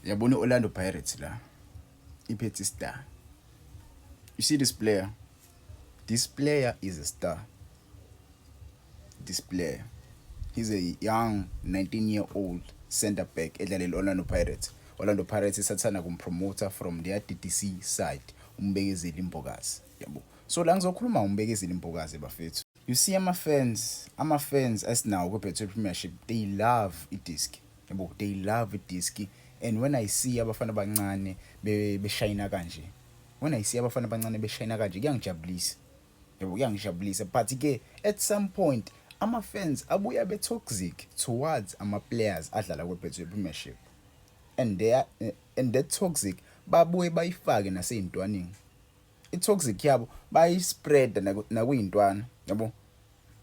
Yabona i-Orlando Pirates la iphethe star. You see this player? This player is a star. This player. He's a young 19-year-old center back edlalela Orlando Pirates. Orlando Pirates isathanda kumpromota from their DDC side, uMbekezeli Mbokazi. Yabo. So la ngizokhuluma ngoMbekezeli Mbokazi, bafethu. You see ama-fans esinawo kwi-Betway Premiership, they love idiski. Yabo, they love idiski. And when I see abafana abancane beshayina kanje, when I see abafana abancane beshayina kanje, kuyangijabulisa. Yabo, kuyangijabulisa. But ke at some point ama-fans abuya be-toxic towards ama-players adlala kwi-Betway Premiership. And that toxic babuye bayifake nasey'ntwaneni. I-toxic yabo bayispread nakuyintwana, yabo.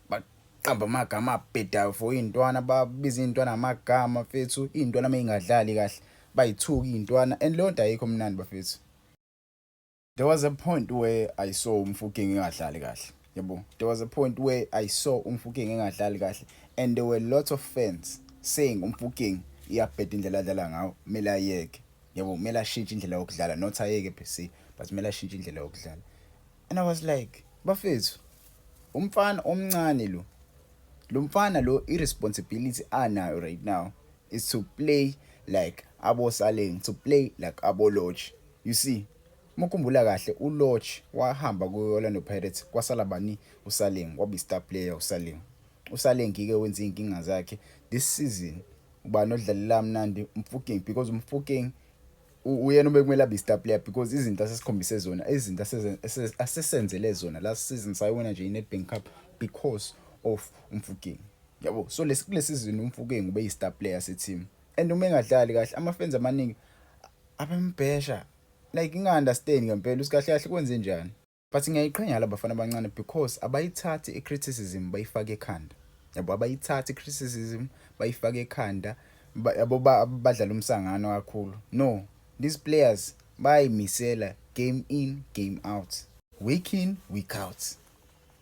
Baqamba amagama abhedayo for iy'ntwana, babiza iy'ntwana ngamagama mfethu, iy'ntwana mayingadlali kahle bayithuka iy'ntwana, and leyo nto ayikho mnandi, bafethu. There was a point where I saw uMofokeng engadlali kahle. Yabo. There was a point where I saw uMofokeng engadlali kahle and there were lots of fans saying uMofokeng iyabheda indlela adlala ngayo, kumele ayeke. Yabo, kumele ashintshe indlela yokudlala, not ayeke per se, but kumele ashintshe indlela yokudlala. And I was like, bafethu, umfana omncane lo. Lo mfana lo, irresponsibility anayo right now is to play like abo Saleng, to play like abo Lorch. You see, mukhumbula kahle uLorch wahamba ku-Orlando Pirates, kwasala bani? USaleng waba star player uSaleng. USaleng ke wenza inkinga zakhe this season. Ubani odlalela mnandi? UMofokeng, because uMofokeng uyena obekumele abe star player because izinto asesikhombise zona, izinto asesenzele zona last season, sayiwina nje iNedbank Cup because of uMofokeng, yabo. So lesi kule season uMofokeng ube yi-star player se-team, and uma engadlali kahle ama-fans amaningi abembhesha. Like, nginga-understand ngempela ukuthi kahle kahle kwenze njani, but ngiyayiqhenya laba bafana abancane because abayithathi i-criticism bayifake ekhanda, yabo. Abayithathi i-criticism bayifake ekhanda, yabo, badlala umsangano kakhulu. No, these players bayayimisela game in, game out, week in, week out,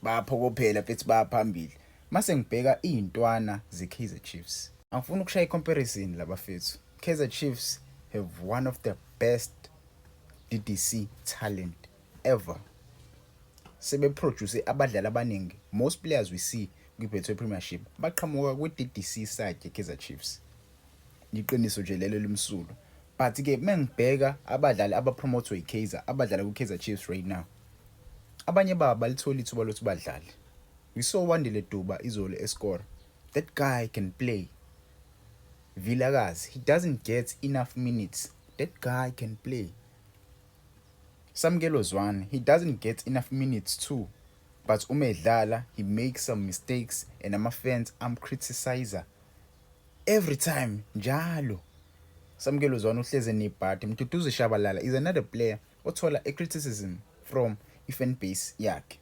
bayaphokophela futhi bayaphambili. Mase ngibheka iy'ntwana ze-Kaizer Chiefs, angifuni ukushaya i-comparison labafethu. Kaizer Chiefs have one of the best DDC talent ever. Sebeproduce abadlali abaningi. Most players we see kwi-Betway Premiership baqhamuka kwi-DDC side ye-Kaizer Chiefs. Iqiniso nje lelo limsulwa. But ke mengibheka abadlali abapromothwe yi-Kaizer, abadlala ku-Kaizer Chiefs right now, abanye babo balithola ithuba lokuthi badlale. We saw Wandile Duba izolo escore. That guy can play. Vilakazi, he doesn't get enough minutes. That guy can play. Samkelo Zwane, he doesn't get enough minutes too. But uma edlala, he makes some mistakes and ama-fans am-criticize every time njalo. Samkelo Zwane uhleze nebhadi. Mduduzi Shabalala is another player othola a-criticism from i-fan base yakhe.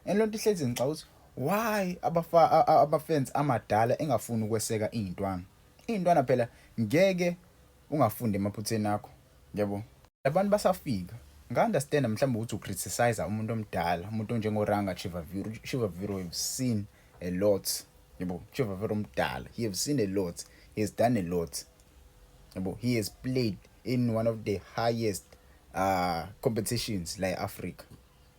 And lonto ihlezi ngixaka ukuthi why aba-fans amadala engafuni ukweseka iy'ntwana. Iy'ntwana phela ngeke ungafundi emaphutheni akho, yabo. Labantu basafika. Nga-understand mhlawumbe ukuthi ucriticize umuntu omdala, umuntu onjengoRanga Chivaviro. Chivaviro have seen a lot. Yabo, Chivaviro omdala. He have seen a lot. He has done a lot. Yabo, he has played in one of the highest competitions like Africa.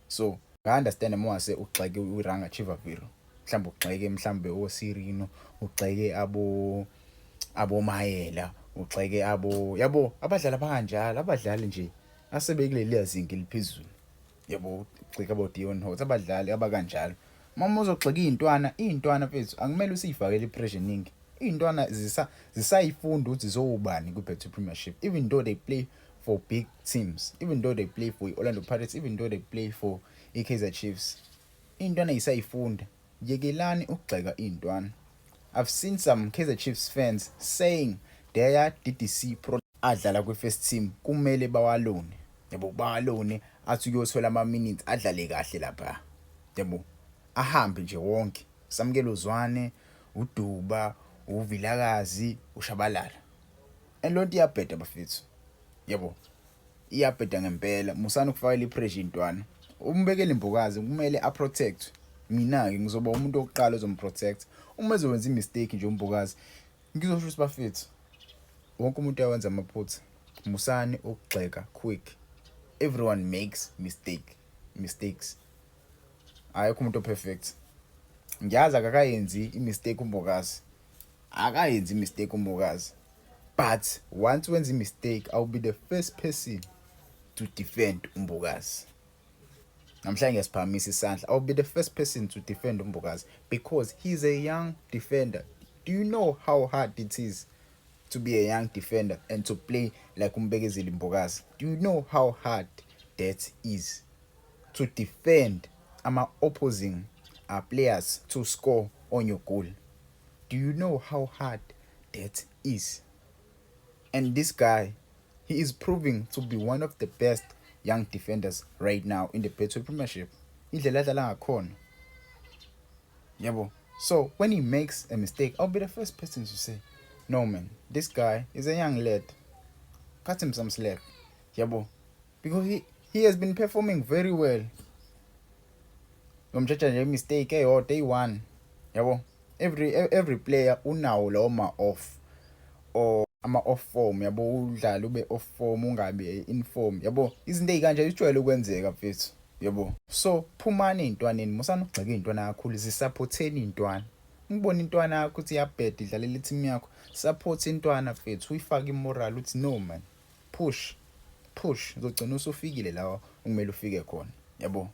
So, nga-understand uma wase ugxeke uRanga Chivaviro. Mhlawumbe ugxeke mhlawumbe oSirino, ugxeke abo Mayela, ugxeke abo, yabo, abadlali abakanjalo, abadlali nje asebekuleliya zinga eliphezulu. Yabo, ugxeke abo Deon Hotto, abadlali abakanjalo. Uma uzogxeka iy'ntwana, iy'ntwana mfethu akumele usiyifakele i-pressure eningi. Iy'ntwana zisayifunda ukuthi zowubani kwi-Betway Premiership, even though they play for big teams, even though they play for i-Orlando Pirates, even though they play for i-Kaizer Chiefs. Iy'ntwana zisayifunda. Yekelani ukugxeka iy'ntwana. I've seen some Kaizer Chiefs fans saying their DDC pro adlala kwi-first team kumele bawalone. Yabo, bawalone athi kuyothola ama-minutes, adlale kahle lapha. Yabo, ahambe nje wonke. Samkelo Zwane, uDuba, uVilakazi, uShabalala. And lonto iyabheda, bafethu. Yabo, iyabheda ngempela. Musani ukufakela i-pressure intwana. Umbekele Mbokazi kumele a-protect. Mina ke ngizoba umuntu wokuqala ozomprotect. Uma ezokwenza i-mistake nje uMbokazi, ngizosho ukuthi bafethu, wonke umuntu uyawenza amaphutha. Musani ukugxeka quick. Everyone makes mistakes. Ayikho umuntu perfect. Ngiyazi akakayenzi i-mistake uMbokazi, akayenzi i-mistake uMbokazi, but once wenza i-mistake, I'll be the first person to defend uMbokazi. Namhlanje ngiyasiphakamisa isandla, I'll be the first person to defend uMbokazi because he's a young defender. Do you know how hard it is to be a young defender and to play like uMbekezeli Mbokazi? Do you know how hard that is to defend ama opposing players to score on your goal? Do you know how hard that is? And this guy, he is proving to be one of the best young defenders right now in the Betway Premiership, indlela adlala ngakhona, yabo. So when he makes a mistake, I'll be the first person to say, "No man, this guy is a young lad, cut him some slack," yabo, because he has been performing very well. Ngomtshatsha nje mistake eyodwa eyi-one, yabo. Every player unawo lawo ma-off or ama-off form, yabo. Udlale ube off form, ungabi in form, yabo. Izinto ey'kanje zijwayele ukwenzeka, mfethu, yabo. So phumani ey'ntwaneni, musani ukugxeka iy'ntwana kakhulu, zisupporteni iy'ntwana. Ngibona intwana yakho ukuthi iyabheda, idlalela i-team yakho, support intwana, mfethu, uyifake i-moral, uthi, "No man, push, push, uzogcina usufikile la okumele ufike khona," yabo.